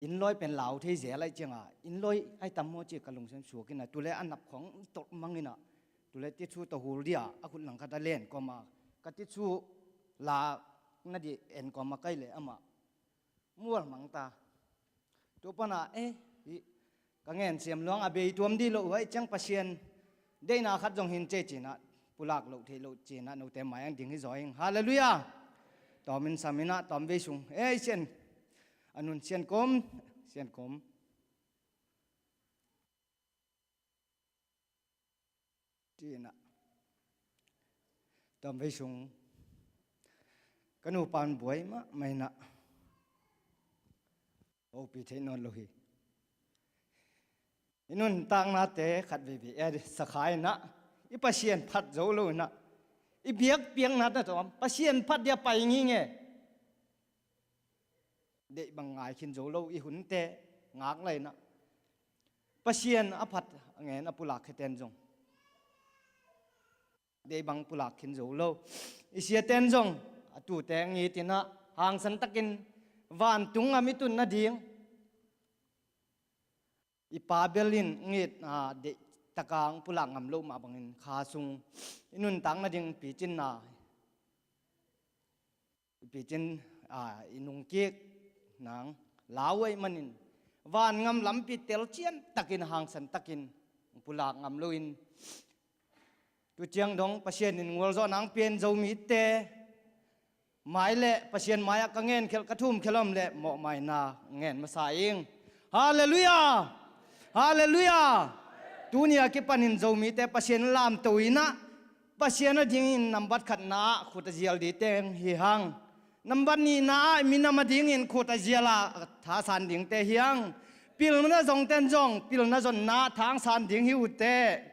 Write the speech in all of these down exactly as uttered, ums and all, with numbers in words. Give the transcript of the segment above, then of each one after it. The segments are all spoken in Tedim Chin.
Innloi pen lau thei zel aih cianga, innloi aih tam maw ci ka lungsim suak ina, tule a nap khong tolh mang ina, tule tichu tawh hul dia a khut langkhat a len kawma, ka tichu lak na di en kawma kai le amah mual mang ta. Tu pana, eh, hi, ka ngen siam luang a bei tuam di lo uh aih ciang Pasian deihna khat zong hin ce cina, pulak lo thei lo cina, note mai ang ding hi zaw ing. Halleluiah. Tawmin saminah tawm vei sung, eh, sian, a nun sian kom, sian kom. Cinah tawm vei sung ka nupa in buai mahmah inah, hopih theih nawn lo hi. I nuntaknate khat veivei e sakha inah, i Pasian phat zo lo inah, i biakpiakna ta tawm Pasian phat dia pai nginge. Deih bang ngai khin zo lo i hunte ngak lainah, Pasian a phat a ngen a pulak kheten zong deih bang pulak khin zo lo. I siaten zong a tute ngitinah hangsan takin vantung a mi tun nading i pa bel in ngit, a, deih takang pulak ngam lo mah bangin kha sung i nuntak nading picinna, i picin, a, i nungkik nang lau aih manin, van ngam lampi telcian takin hangsan takin pulak ngam loin, tu ciang dong Pasian in ngualzawh nang pian Zomite mai le Pasian mai-ah ka ngen khel, ka thum khel om le mawhmaina ngen masa ing. Halleluiah. Halleluiah. Tunia kipanin Zomite Pasian lamto inah, Pasian a dingin nambat khatna ah khut a zial di teng hi hang. Nambat nihna ah minam a dingin khut a zial a thasan dingte hi hang. Pilna zongten zong pilna zonna thangsan ding hi uh teh.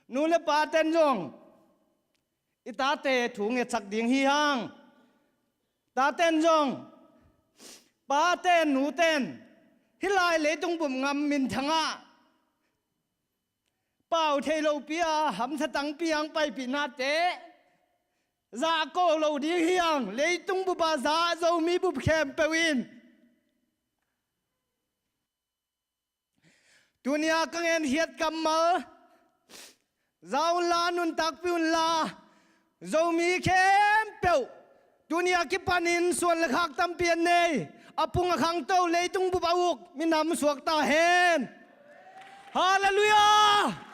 Nu le paten zong i tate thu ngetsak ding hi hang. Taten zong, paten nuten hih lai leitung bup ngam minthangah pau thei lopi a hamsa tangpi ang paipihnate zahko lo ding hi ang. Leitung bup a zah Zomi bup khempeuh in tunia ka ngenkhiat kammal za unla, nuntakpih unla, Zomi khempeuh tunia kipanin suan le khak tampi an nei, a pung a khangto leitung bup a uk minam suak ta hen. Halleluiah.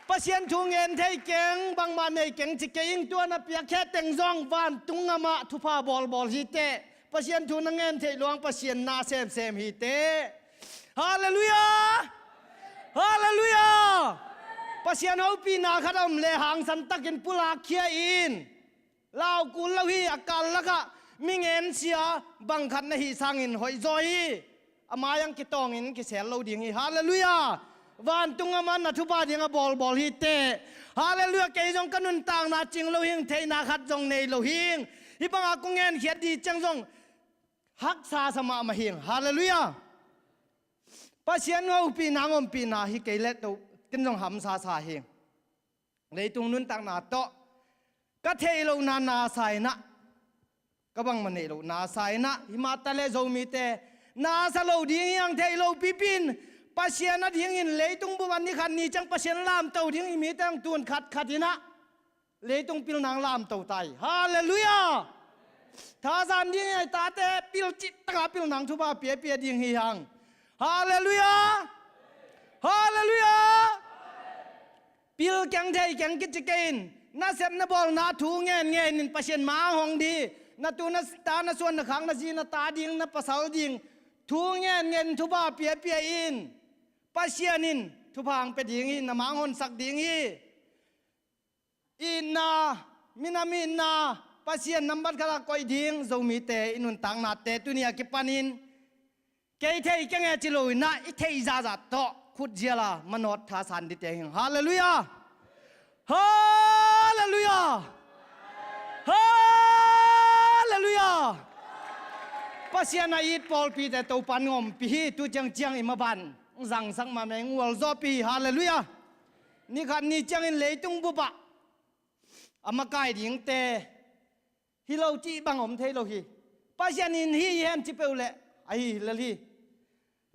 Pasian thu ngen thei keng, bangmah nei keng ci kei ing. Tua na piakkhiat teng zong vantung ngamah thupha bawlbawl hi teh. Pasian thu na ngen theih luang Pasian na semsem hi teh. Halleluiah. Halleluiah. Pasian hopihna khat a om le hangsan takin pulakkhia in. Lau kul lo hi, a kal lakah mi ngensia bangkhat na hih sangin hoih zaw hi. A mai ang kitawngin kisel lo ding hi. Halleluiah. Vantung a man na thupha ding a bawlbawl hi teh. Halleluiah. Kei zong ka nuntakna cing lo hing, theihna khat zong nei lo hing. Hih bangah kong ngenkhiat di ciang zong haksa sa mahmah hing. Halleluiah. Pasian hopihna, ngompihna hi kei le to ken zong hamsa sa hing. Leitung nuntakna tawh ka theih lohna nasa inah, ka bangmah neih lohna sa inah, himah ta le Zomite nasa lo ding hi ang. Theih lo pipin Pasian a dingin leitung bup a ni khat ni ciang Pasian lamto ding i mite ang tun khatkhat inah leitung pilnang lamto ta hi. Halleluiah. Thazan ding hi a, i tate pil cih taka pilnang thupha piapia ding hi hang. Halleluiah. Halleluiah. Pil keng thei keng kici kei in, nasep na bawlna thu ngenngen in Pasian ma hong di. Na tu na ta, na suan na khak, na zi na ta ding, na pasal ding thu ngenngen in thupha piapia in. Pasian in thupha ang pia ding hi, na mang honsak ding hi. Itna, minam itna, Pasian nambat khat a koih ding Zomite i nuntaknate tuni a kipanin kei thei keng e ci lo inah, i theih zahzah tawh khut zial a manawt thasan dite hing. Halleluiah. Halleluiah. Halleluiah. Pasian a it pawlpite Topan ngompih hi. Tu ciangciang i maban zangsak mahmah, i ngualzawhpih hi. Halleluiah. Nikhat ni ciangin leitung bupah a makai dingte hi lo cih bang om thei lo hi. Pasian in hi hen ci peuh leh ahi lel hi.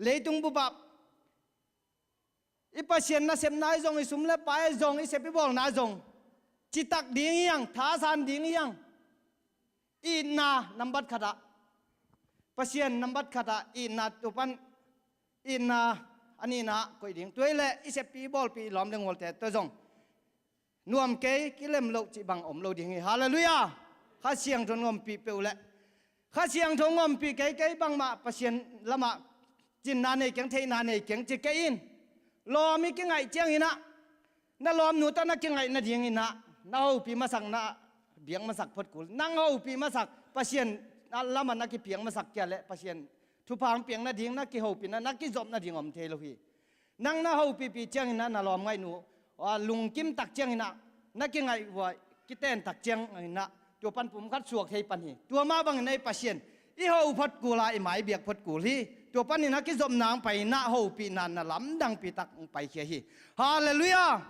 Leitung bup ah i Pasian nasepna i zong, i sum le pai i zong, i sep i bawlna i zong citak ding hiang, thasan ding hiang. Itna nambat khatah, Pasian nambat khatah itna, tua pan itna a nihna koih ding. Tua hileh i seppi i bawlpi i lawm le ngualte tua zong nuam kei, kilem loh cih bang om lo ding hi. Halleluiah. Kha Siangtho in ompih peuh leh, Kha Siangtho in ompih kei, kei bangmah Pasian lamah cinna nei keng, theihna nei keng ci kei in. Lawm i kingaih cianginah, na lawmnu tawh na kingaih nadinginah na hopih masak, na biak masak phot kul. Nang hopih masak, Pasian lamah na kipiak masak kia leh Pasian thupha hong piak nading, na kihopihna, na kizop nading om thei lo hi. Nang na hopihpih cianginah na lawm ngaihnu, ah, lungkim tak cianginah, na kingaih uh a kiten tak cianginah tua pan pumkhat suak thei pan hi. Tua mah banginah i Pasian i ho phot kul a, i mai biak phot kul hi. Tua paninah kizopna hong pai inah hopihna na lamdangpi tak hong paikhia hi. Halleluiah.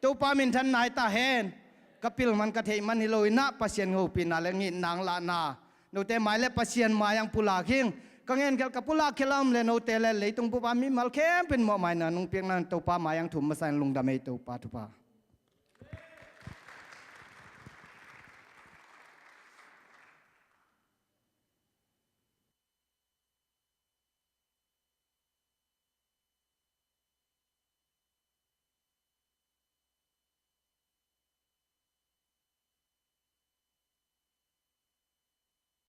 Topa minthanna hi ta hen. Ka pil man ka theih man hi loinah Pasian hopihna le ngitna hong lahna, note mai le Pasian mai-ah hong pulak hing. Ka ngenkhial ka pulak khial a om le note le leitung bup a mimal khempeuh in mawhmaina nong piakna Topa mai-ah hong thum masa in. Lungdam ei Topa thupha.